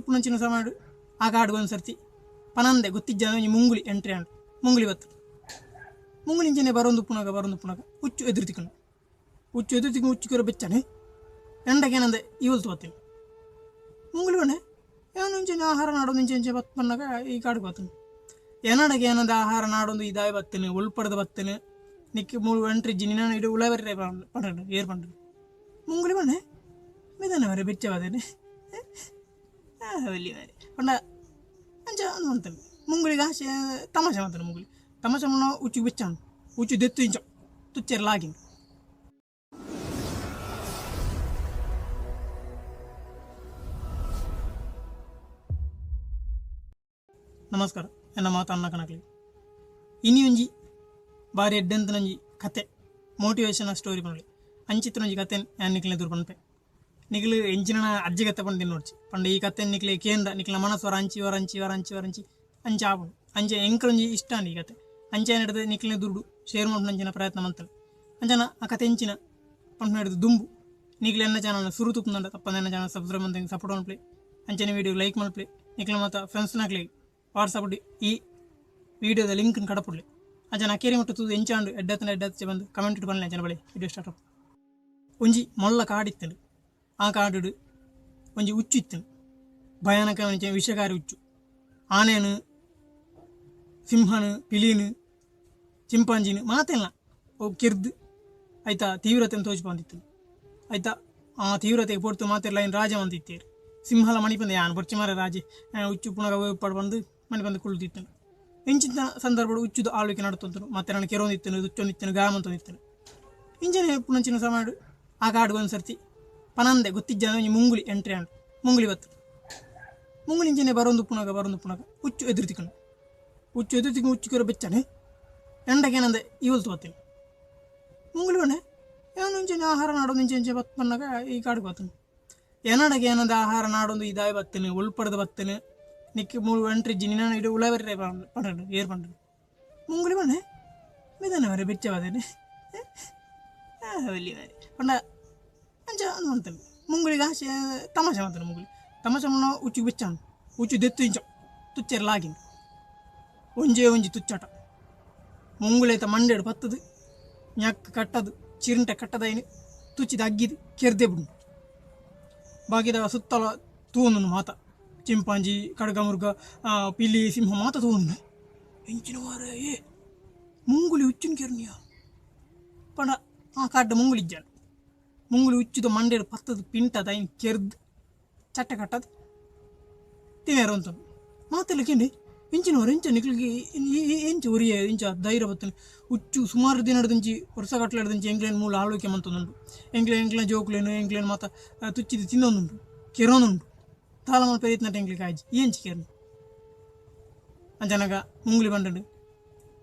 ಉಪ್ಪುನಂಚಿನ ಸಮಯಡ್ ಆ ಕಾಡ್ ಒಂಜಿ ಸರ್ತಿ ಪನಂದೆ ಗೊತ್ತಿಜ್ಜಾಂದೆ ಒಂಜಿ ಮುಂಗುಲಿ ಎಂಟ್ರಿ ಆಂಡ್. ಮುಂಗುಲಿ ಬತ್ತ್ ಮುಂಗುಲಿ ಇಂಚನೆ ಬರೊಂದು ಉಪ್ಪುನಗ ಬರೊಂದು ಉಪ್ಪುನಗ ಉಚ್ಚು ಎದುರು ತಿಕ್ಕುಂಡು. ಉಚ್ಚು ಎದುರು ತಿಕ್ಕು ಉಚ್ಚು ಕೊರ ಬೆಚ್ಚನೆ ಎಂಡಕೇನಂದೆ ಇವಲ್ತು ಬತ್ತಿನ ಮುಂಗುಲಿ ಬಣ್ಣೆ ಯಾನು ಇಂಚನೆ ಆಹಾರ ನಾಡೊಂದು ಇಂಚೆ ಇಂಚೆ ಬತ್ ಪನ್ನಗ ಈ ಕಾಡುಗೆ ಬತ್ತನು. ಎನಡಗೆ ಏನಂದ ಆಹಾರ ನಾಡೊಂದು ಇದಾಯ ಬತ್ತನು ಉಳ್ಪಡ್ದು ಬತ್ತನು ನಿಕ್ಕು ಮೂಲು ಎಂಟ್ರಿ ಇಜ್ಜಿ ನಿನ್ನ ಇಡು ಉಳವರೆ ಪಂಡನು ಏರ್ ಪಂಡನು. ಮುಂಗುಲಿ ಬಣ್ಣೆ ಮಿದನ ಮರೆ ಬೆಚ್ಚ ಬದೇನೆ ಒಲ್ಲಿ ಮಾರೆ ಪಂಡ ಅಂಚ ಅಂದ್ ಮುಂಗುಲಿಗೆ ಆಸೆ ತಮಾಷೆ ಮಾಡ್ತಾನೆ ಮುಂಗುಲಿ. ತಮಾಷೆ ಮಣ್ಣ ಉಚ್ಚು ಬೆಚ್ಚಾನು ಉಚ್ಚು ದೆತ್ತು ಇಂಚ ತುಚ್ಚೆರ್ ಲಾಗಿನ್. ನಮಸ್ಕಾರ, ಎನ್ನ ಮಾತು ಅನ್ನ ಕಣಕ್ಲಿ. ಇನಿ ಒಂಜಿ ಬಾರಿ ಎಡ್ಡೆಂತನೊಂಜಿ ಕತೆ, ಮೋಟಿವೇಶನಲ್ ಸ್ಟೋರಿ ಪನೊಲಿ. ಅಂಚಿತ್ತಿನೊಂಜಿ ಕತೆನ್ ಯಾನ್ ನಿಕ್ಲೆನ ಎದುರು ಪನ್ಪೆ. ನಿಕ್ಲು ಎಂಚಿನ ಅಜ್ಜಿ ಕತೆ ಪಂದ್ ನೋಡ್ಚಿ ಪಂಡ ಈ ಕತೆನ್ ನಿಕ್ಲೆ ಕೇಂಡ ನಿಕ್ಲೆನ ಮನಸ್ ವರ ಅಂಚಿ ವರ ಅಂಚಿ ವರ ಅಂಚಿ ವರ ಅಂಚಿ ಅಂಚ ಆಪುಂಡು. ಅಂಚ ಎಂಕ್ಲೊಂಜಿ ಇಷ್ಟ ಆಂಡ್ ಈ ಕತೆ. ಅಂಚ ಎನ್ನಡ್ದ್ ನಿಕ್ಲೆನ ದುಡ್ಡು ಶೇರ್ ಮಲ್ಪುನಂಚಿನ ಪ್ರಯತ್ನ ಮಲ್ತಲ್. ಅಂಚನ ಆ ಕತೆ ಎಂಚಿನ ಪನ್ಪುನೆಡ್ದ್ ದುಂಬು ನಿಕ್ಲು ಎನ್ನ ಚಾನಲ್ನ್ ಸುರು ತೂಪುನಂಡ ತಪ್ಪಂದೆ ಎನ್ನ ಚಾನಲ್ ಸಬ್ಸ್ಕ್ರೈಬ್ ಮಲ್ತ್ ಸಪೋರ್ಟ್ ಮಲ್ಪುಲೆ. ಅಂಚನೆ ವೀಡಿಯೋ ಲೈಕ್ ಮಲ್ಪುಲೆ. ನಿಕ್ಲೆನ ಮಾತ ಫ್ರೆಂಡ್ಸ್ನಕ್ಲೆಗ್ ವಾಟ್ಸಪ್ ಡ್ ಈ ವೀಡಿಯೋದ ಲಿಂಕ್ನ್ ಕಡಪುಡ್ಲೆ. ಅಂಚನೆ ಅಕೇರಿ ಮುಟ್ಟ ತೂದು ಎಂಚಾಂಡ್ ಎಡ್ಡತ್ತ್ಂಡ ಎಡ್ಡತ್ತ್ಜ ಪಂದ್ ಕಮೆಂಟ್ ಡ್ ಪನ್ಲೆ. ಅಂಚನೆ ಬಲೆ ವೀಡಿಯೋ ಸ್ಟಾರ್ಟ್ ಆಪುಂಡು. ಒಂಜಿ ಮಲ್ಲ ಕಾಡ್ ಇತ್ತ್ಂಡ್. ಆ ಕಾಡುಡು ಒಂಜಿ ಉಚ್ಚು ಇತ್ತ್ಂಡ್. ಭಯಾನಕ ಒಂಜಿ ವಿಷಕಾರಿ ಉಚ್ಚು. ಆನೆನ್, ಸಿಂಹನ್, ಪಿಲಿನ್, ಚಿಂಪಾಂಜಿನ್ ಮಾತೆನ್ಲ ಅವು ಕೆರ್ದ್ ಐತ ತೀವ್ರತೆನ್ ತೋಜಿಪಾವೊಂದಿತ್ತ್ಂಡ್. ಐತ ಆ ತೀವ್ರತೆಗ್ ಪೊರ್ತು ಮಾತೆರ್ಲ ಐನ್ ರಾಜ ಮಲ್ತಿತ್ತೆರ್. ಸಿಂಹಲ ಮಣಿಪಂದೆ ಯಾನ್ ಬೊರ್ಚಿ ಮಾರೆ ರಾಜೆ ಉಚ್ಚು ಉಪ್ಪುನಗ ಅವ್ವೆ ಉಪ್ಪಡ್ ಪಂದ್ ಮಣಿಪಂದೆ ಕುಲ್ಲುದಿತ್ತ್ಂಡ್. ಇಂಚಿತ್ತಿನ ಸಂದರ್ಭಡ್ ಉಚ್ಚುದ ಆಳ್ವಿಕೆ ನಡತೊಂತುಂಡು. ಮಾತೆರ್ನ ಕೆರೊಂದಿತ್ತ್ಂಡ್, ತುಚ್ಚೊಂದಿತ್ತ್ಂಡ್, ಗಾಯ ಮಲ್ತೊಂದಿತ್ತ್ಂಡ್. ಇಂಚನೆ ಉಪ್ಪುನಂಚಿನ ಸಮಯಡ್ ಆ ಕಾಡ್ಗ್ ಒಂಜಿ ಸರ್ತಿ ಪನಂದೆ ಗೊತ್ತಿಜ್ಜಾಂದೆ ಒಂಜಿ ಮುಂಗುಲಿ ಎಂಟ್ರಿ ಆಂಡ್. ಮುಂಗುಲಿ ಬತ್ತ್ ಮುಂಗುಲಿ ಇಂಚನೆ ಬರೊಂದು ಉಪ್ಪುನಗ ಬರೊಂದು ಉಪ್ಪುನಗ ಉಚ್ಚು ಎದುರು ತಿಕ್ಕುಂಡು. ಉಚ್ಚು ಎದುರು ತಿಕ್ಕು ಉಚ್ಚು ಕೊರ ಬೆಚ್ಚನೆ ಎಂಡಕೇನಂದೆ ಇವಲ್ತು ಬತ್ತಿನ ಮುಂಗುಲಿ ಬಣ್ಣೆ ಯಾನು ಇಂಚನೆ ಆಹಾರ ನಾಡೊಂದು ಇಂಚೆ ಇಂಚೆ ಬತ್ ಪನ್ನಗ ಈ ಕಾಡ್ಗ್ ಬತ್ತನು. ಎನಡಗೆ ಏನಂದ ಆಹಾರ ನಾಡೊಂದು ಇದಾಯ ಬತ್ತನು ಉಳ್ಪಡ್ದು ಬತ್ತನು ನಿಕ್ಕ್ ಮೂಲು ಎಂಟ್ರಿ ಇಜ್ಜಿ ನಿನ್ನ ಇಡು ಉಳವರೆ ಪಂಡನು ಏರ್ ಪಂಡನು. ಮುಂಗುಲಿ ಬಣ್ಣೆ ಮಿದನ ಮರೆ ಬೆಚ್ಚ ಬದೇನೆ ಒಲ್ಲಿ ಮಾರೆ ಪಂಡ ಅಂಚ ಅಂದ್ ಮಲ್ತನು. ಮುಂಗುಲಿಗ್ ಆಸೆ ತಮಾಷೆ ಮಲ್ತನು ಮುಂಗುಲಿ. ತಮಾಷೆ ಮಲ್ಪುನ ಉಚ್ಚುಗು ಬೆಚ್ಚಾಂಡ್ ಉಚ್ಚು ದೆತ್ತು ಇಂಚ ತುಚ್ಚೆರೆ ಲಾಗಿಂಡ್. ಒಂಜೇ ಒಂಜಿ ತುಚ್ಚಾಟ ಮುಂಗುಲೇತ ಮಂಡೆಡ್ ಪತ್ತುದು ಞಕ್ ಕಟ್ಟದು ಚಿರಿಂಟೆ ಕಟ್ಟದೈನ್ ತುಚ್ಚಿದ ಅಗ್ಗಿದ್ ಕೆರ್ದೆ ಬುಡ್ಂಡು. ಬಾಕಿದ ಸುತ್ತಲ ತೂವೊಂದುಂಡು ಮಾತ ಚಿಂಪಾಂಜಿ ಖಡ್ಗ ಮುರ್ಗ ಪಿಲಿ ಸಿಂಹ ಮಾತ ತೂವೊಂದುಂಡು. ಎಂಚಿನ ಮಾರ್ರೆ ಏ ಮುಂಗುಲಿ ಉಚ್ಚುನ್ ಕೆರ್ನಿಯ ಪಂಡ ಆ ಕಾಡ್ಡ್ ಮುಂಗುಲಿ ಇಜ್ಜಾಂಡ್. ಮುಂಗುಲಿ ಉಚ್ಚುದ ಮಂಡೆಡ್ ಪತ್ತುದು ಪಿಂಟದ ಐನ್ ಕೆರ್ದ್ ಚಟ್ಟೆ ಕಟ್ಟದ್ ತಿನೆರೆ ಉಂತುಂಡು. ಮಾತೆಲ್ಲ ಕೇಂಡೆ ಇಂಚಿನವರು ಇಂಚ ನಿಕ್ಲೆಗ್ ಎಂಚ ಒರಿಯೆ ಇಂಚ ಧೈರ್ಯ ಬತ್ತುಂಡು. ಉಚ್ಚು ಸುಮಾರು ದಿನಡ್ದಿಂಚಿ ವರ್ಷ ಕಟ್ಲೆಡ್ದಿಂಚಿ ಎಂಕ್ಲೆನ್ ಮೂಲು ಆಳ್ವಿಕೆ ಮಂತೊಂದುಂಡು. ಎಂಕ್ಲೆ ಎಂಕ್ಲೆನ ಜೋಕುಲೆನ್ ಎಂಕ್ಲೆನ್ ಮಾತ ತುಚ್ಚಿದ್ ತಿಂದೊಂದುಂಡು ಕೆರೊಂದುಂಡು. ದಾಲ ಮಲ್ಪೆರೆ ಇತ್ತ್ಂಡ ಎಂಕ್ಲೆಗ್ ಆಯಿಜಿ ಈ ಎಂಚ ಕೆರ್ನ ಅಂಚನಗ ಮುಂಗುಲಿ ಪಂಡುಂಡು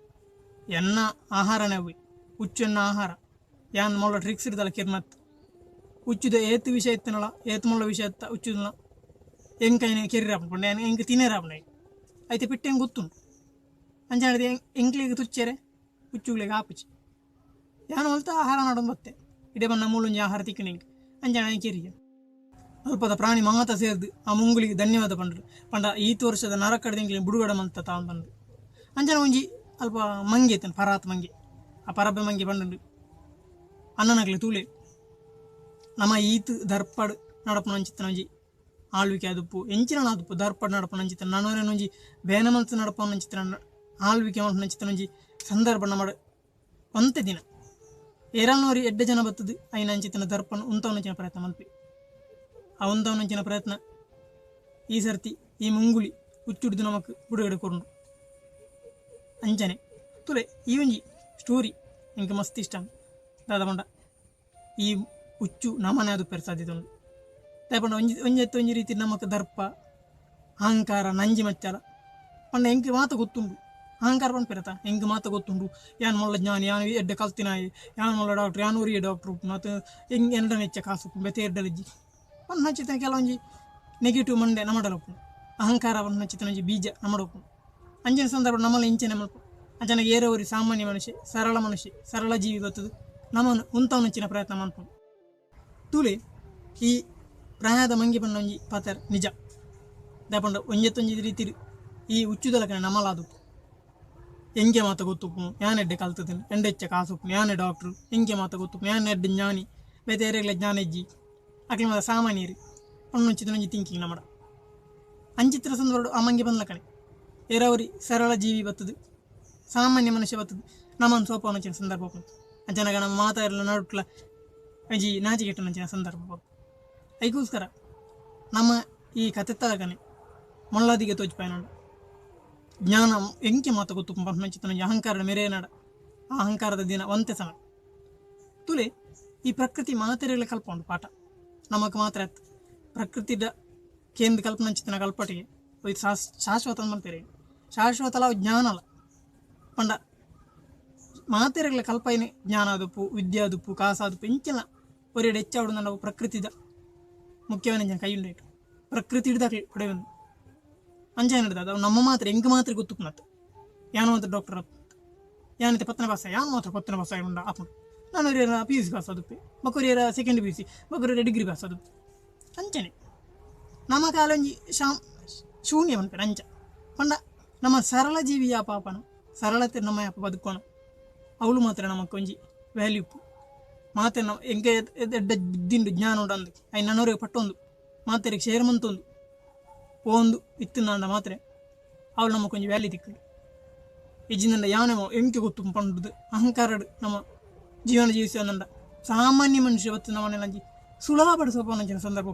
ಎನ್ನ ಆಹಾರನೇ ಅವ್ವೆ ಉಚ್ಚು ಎನ್ನ ಆಹಾರ ಯಾನ್ ಮೊಲ್ಲ ಟ್ರಿಕ್ಸ್ ಡ್ ದಾಲ ಕೆರ್ನತ್. ಉಚ್ಚುದ ಏತ್ ವಿಷ ಇತ್ತ್ಂಡಲ ಏತ್ ಮಲ್ಲ ವಿಷ ಇತ್ತ ಉಚ್ಚುದಲ ಎಂಕ್ ಐನ್ ಕೆರ್ರೆ ಆಪುಂಡು ಪಂಡ ಯಾನ್ ಎಂಕ್ ತಿನೆರೆ ಆಪುಂಡು ಐನ್. ಐತ ಪಿಟ್ಟ ಎಂಕ್ ಗೊತ್ತುಂಡು. ಅಂಚಾಂಡ ಎಂಕ್ಲೆಗ್ ತುಚ್ಚೆರೆ ಉಚ್ಚುಗುಲೆಗ್ ಆಪುಜಿ. ಯಾನ್ ಒಲ್ತ ಆಹಾರ ನಾಡೊಂದು ಬತ್ತೆ ಇಡೆ ಬನ್ನ ಮೂಲೊಂಜಿ ಆಹಾರ ತಿಕ್ಕುಂಡು ಎಂಕ್ ಅಂಚಾಂಡ ಐನ್ ಕೆರಿಯೆ. ಅಲ್ಪದ ಪ್ರಾಣಿ ಮಾತ ಸೇರ್ದ್ ಆ ಮುಂಗುಲಿಗ್ ಧನ್ಯವಾದ ಪಂಡರ್. ಪಂಡ ಈತ್ ವರ್ಷದ ನರಕಡ್ದ್ ಎಂಕ್ಲೆನ್ ಬುಡುಗಡೆ ಮಲ್ತ ತಾನ್ ಪಂದ್. ಅಂಚನೆ ಒಂಜಿ ಅಲ್ಪ ಮಂಗೆ ಇತ್ತ್ಂಡ್ ಪರಾತ್ ಮಂಗೆ. ಆ ಪರಬೆ ಮಂಗೆ ಪಂಡುಂಡು ಅಣ್ಣನಕ್ಲೆ ತೂಲೆ ನಮ ಈತ್ ದರ್ಪಡ್ ನಡಪುನಂಚಿತ್ತಿನ ಒಂಜಿ ಆಳ್ವಿಕೆ ಆದುಪ್ಪು ಎಂಚಿನ ಆದುಪ್ಪು ದರ್ಪಡ್ ನಡಪುನಂಚಿತ್ತಿನ ನನೊರನ್ ಒಂಜಿ ಬೇನೆ ಮಲ್ತ್ ನಡಪುನಂಚಿತ್ತಿನ ಆಳ್ವಿಕೆ ಮಲ್ಪುನಂಚಿತ್ತಿನ ಒಂಜಿ ಸಂದರ್ಭ ನಮಡ್ ಒಂತೆ ದಿನ ಏರಾನೊರಿ ಎಡ್ಡೆ ಜನ ಬತ್ತುದು ಐನ ಅಂಚಿತ್ತಿನ ದರ್ಪನ್ ಉಂತವನಂಚಿನ ಪ್ರಯತ್ನ ಮಲ್ಪಿ. ಆ ಉಂತವನಂಚಿನ ಪ್ರಯತ್ನ ಈ ಸರ್ತಿ ಈ ಮುಂಗುಲಿ ಉಚ್ಚುಡ್ದು ನಮಕ್ ಬುಡುಗಡೆ ಕೊರ್ಂಡು. ಅಂಚನೆ ತೂಲೆ ಈ ಒಂಜಿ ಸ್ಟೋರಿ ಎಂಕ್ ಮಸ್ತ್ ಇಷ್ಟ ಆಂಡ್. ದಾದ ಪಂಡ ಈ ಉಚ್ಚು ನಮನೆ ಆದುಪ್ಪೆರೆ ಸಾಧ್ಯತೆ ಉಂಡು. ದಾಯೆ ಪಂಡ ಒಂಜಿ ಒಂಜೆತ್ ಒಂಜಿ ರೀತಿ ನಮಕ್ ದರ್ಪ ಅಹಂಕಾರ ನಂಜಿ ಮಚ್ಚರ ಪಂಡ ಎಂಕ್ ಮಾತ ಗೊತ್ತುಂಡು. ಅಹಂಕಾರ ಪನ್ಪೆರತ ಎಂಕ್ ಮಾತ ಗೊತ್ತುಂಡು. ಯಾನ್ ಮಲ್ಲ ಜ್ಞಾನಿ, ಯಾನ್ ಎಡ್ಡೆ ಕಲ್ತಿನಾಯೆ, ಯಾನ್ ಮಲ್ಲ ಡಾಕ್ಟ್ರ್, ಯಾನ್ ಒರಿಯೆ ಡಾಕ್ಟ್ರ್ ಉಪ್ಪುನು ಅತ್ ಎಂಕ್ ಎನ್ನಡ ಎಚ್ಚ ಕಾಸ್ ಉಪ್ಪುನು ಬೇತೆ ಏರ್ಡಲ ಇಜ್ಜಿ ಪನ್ಪುನಂಚಿತ್ತಿನ ಕೆಲವೊಂಜಿ ನೆಗೆಟಿವ್ ಮಂಡೆ ನಮಡಲ ಉಪ್ಪುಂಡು. ಅಹಂಕಾರ ಪನ್ಪುನಂಚಿತ್ತಿನ ಒಂಜಿ ಬೀಜ ನಮಡ ಉಪ್ಪುಂಡು. ಅಂಚಿನ ಸಂದರ್ಭಡ್ ನಮಲ ಇಂಚನೆ ಮಲ್ಪೊಡು. ಅಂಚನೆ ಏರೋ ಒರಿ ಸಾಮಾನ್ಯ ಮನುಷ್ಯೆ ಸರಳ ಮನುಷ್ಯೆ ಸರಳ ಜೀವಿ ಬತ್ತುದು ನಮನ್ ಉಂತವುನಂಚಿನ ಪ್ರಯತ್ನ ಮನ್ಪುಂಡು. ತೂಲೆ ಈ ಪ್ರಾಯದ ಮಂಗಿ ಪಂಡ ಒಂಜಿ ಪಾತೆರ ನಿಜ. ದಾಪಂಡ ಒಂಜೆತ್ತೊಂಜಿ ರೀತಿ ಈ ಉಚ್ಚುದಲಕನೆ ನಮಲಾದುಪ್ಪು ಎಂಕೆ ಮಾತ ಗೊತ್ತುಪ್ಪು ಯಾನ್ ಎಡ್ಡೆ ಕಲ್ತದನ್ ಎಂಡೆಚ್ಚ ಕಾಸುಪ್ಪು ಯಾನೆ ಡಾಕ್ಟ್ರು ಎಂಕೆ ಮಾತ ಗೊತ್ತುಪ್ಪು ಯಾನ್ ಎಡ್ಡೆ ಜ್ಞಾನಿ ಬೇತೆ ಏರೆಗ್ಲ ಜ್ಞಾನ ಇಜ್ಜಿ ಅಕ್ಲೆ ಮಾತ ಸಾಮಾನ್ಯರು ಪಣ್ಣೊಂಚಿತನೊಂಜಿ ಥಿಂಕಿಂಗ್ ನಮಡ ಅಂಚಿತ್ರ ಸಂದರ್ಭ ಅಮಂಗೆ ಬಂದ್ಲಕಣೆ ಏರಾವರಿ ಸರಳ ಜೀವಿ ಬತ್ತದು ಸಾಮಾನ್ಯ ಮನುಷ್ಯ ಬತ್ತದು ನಮ್ಮನ್ನು ಸೋಪವನಂಚಿನ ಸಂದರ್ಭ ಅಂಚನಗ ನಮ್ಮ ಮಾತಾಡಲ ನಡುಟ್ಲ ಒಂಜಿ ನಾಚಿಕೆಟ್ಟನಂಚಿನ ಸಂದರ್ಭ. ಐಕೋಸ್ಕರ ನಮ್ಮ ಈ ಕತೆತ್ತದಕನೆ ಮೊಳ್ಳಾದಿಗೆ ತೋಜಿಪಾಯನಂಡ ಜ್ಞಾನ ಎಂಕೆ ಮಾತ ಗೊತ್ತು ಪಂಚಿತನ ಅಹಂಕಾರ ಮೆರೇನಡ ಆ ಅಹಂಕಾರದ ದಿನ ಒಂತೆ ಸಮಯ ತುಲೆ ಈ ಪ್ರಕೃತಿ ಮಾತೆರೆಗಳ ಕಲ್ಪ ಉಂಟು ಪಾಠ ನಮಕ್ ಮಾತ್ರ ಪ್ರಕೃತಿದ ಕೇಂದ್ರ ಕಲ್ಪನಂಚಿತನ ಕಲ್ಪಟಿಗೆ ಶಾಶ್ವತ ಮಲ್ಪೆರೆ ಶಾಶ್ವತಲ ಜ್ಞಾನಲ ಪಂಡ ಮಾತೆರೆಗಳ ಕಲ್ಪನೆ ಜ್ಞಾನ ಅದುಪ್ಪು ವಿದ್ಯೆ ಅದುಪ್ಪು ಕಾಸಾದುಪ್ಪು ಇಂಚಿನ ಒರಿಯಡೆ ಹೆಚ್ಚಾವಡು ನಾವು ಪ್ರಕೃತಿದ ಮುಖ್ಯವಾದ ಕೈ ಉಂಡಾಯ್ತು ಪ್ರಕೃತಿ ಹಿಡ್ದಾಕ್ಲಿ ಒಡೆಯೊಂದು ಅಂಚ ಹಿಡ್ದ ಅದು ನಮ್ಮ ಮಾತ್ರ ಎಂಕ್ ಮಾತ್ರ ಗೊತ್ತುಪ್ಪುನತ್ತು ಯಾನು ಮಾತ್ರ ಡಾಕ್ಟರ್ ಯಾನಿತೆ ಪತ್ತನ ಪಾಸ ಯಾನು ಮಾತ್ರ ಪತ್ತನ ಪಾಸ ಉಂಡ ಆಪುಂಡು ನಾನು ಒರಿಯರ ಪಿ ಯು ಸಿ ಪಾಸ್ ಆದುಪ್ಪೆ ಬೊಕೊರಿಯರ ಸೆಕೆಂಡ್ ಪಿ ಯು ಸಿ ಬೊಕೊರಿಯರ ಡಿಗ್ರಿ ಪಾಸ್ ಆದುಪ್ಪೆ ಅಂಚನೆ ನಮ್ಮ ಕಾಲೊಂಜಿ ಶಾಮ್ ಶೂನ್ಯ ಪನ್ಪೆರ್ ಅಂಚ ಪಂಡ ನಮ್ಮ ಸರಳ ಜೀವಿ ಯಾಪ ಆಪನ ಸರಳತೆ ನಮ್ಮ ಯಾಪ ಬದುಕೋಣ ಅವಳು ಮಾತ್ರ ನಮಕ್ ಒಂಜಿ ವ್ಯಾಲ್ಯೂ ಉಪ್ಪು ಮಾತೆ ನಮ್ಮ ಎಂಕೆ ಎಡ್ಡೆ ಬುದ್ಧಿಂಡು ಜ್ಞಾನ ಉಂಡು ಅಂದ್ ಐನ್ ನನೊರೆಗ್ ಪಟ್ಟೊಂದು ಮಾತೆರೆಗ್ ಶೇರ್ ಮಂತೊಂದು ಪೋಂದು ಇತ್ತಿನಾಂಡ ಮಾತ್ರ ಅವಳು ನಮಕ್ ಒಂಜಿ ವ್ಯಾಲ್ಯೂ ತಿಕ್ಕುಂಡು. ಇಜ್ಜಿಂದಂಡ ಯಾನೆ ಎಂಕೆ ಗೊತ್ತು ಪಂಡುದು ಅಹಂಕಾರಡ್ ನಮ್ಮ ಜೀವನ ಜೀವಿಸಂದಂಡ ಸಾಮಾನ್ಯ ಮನುಷ್ಯ ಬತ್ತು ನಮ್ಮನೆಲಂಜಿ ಸುಲಭ ಸೋಪನಂಚಿನ ಸಂದರ್ಭ.